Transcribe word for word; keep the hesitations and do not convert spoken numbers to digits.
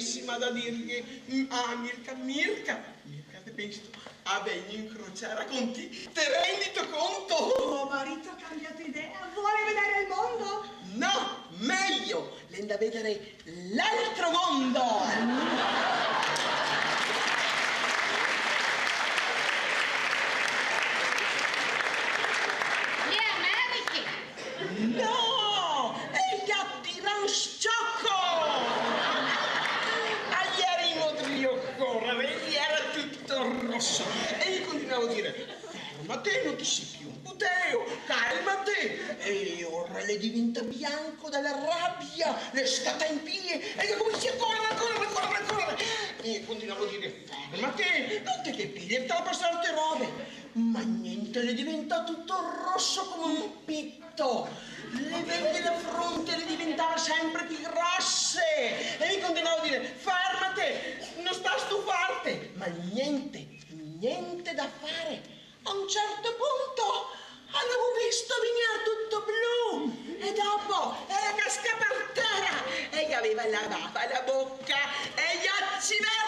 bellissima da dirghe, mm, a Mirka, Mirka, Mirka, te pensi ti, a vegno in crociera con ti, te rendi conto? Tuo marito ha cambiato idea, vuole vedere il mondo? No, meglio, l'è 'ndà vedere l'altro mondo! Le Americhe! No! E i ga tirà un s-cioco! A iera in drio ancora, vedi, iera tuto roso. E mi continuavo a dire: "Fermate, no te si più un puteo, calmate." E ora l'è diventà bianco da la rabia, l'è scatà in pie e el cominsia a corere, a corere, a corere, a corere. E mi continuavo a dire: "Fermate, no te capisi, el sta par serte robe." Ma gnente, l'è diventà tuto roso come un pito. Le vene de la fronte le diventava sempre più grose. E mi continuavo a dire: "Fermate, no sta stufarte." Ma gnente, gnente da fare. A un certo punto a lo go visto vegner tuto blu e dopo el xe cascà par tera e el gaveva la bava a la boca e i oci verdi.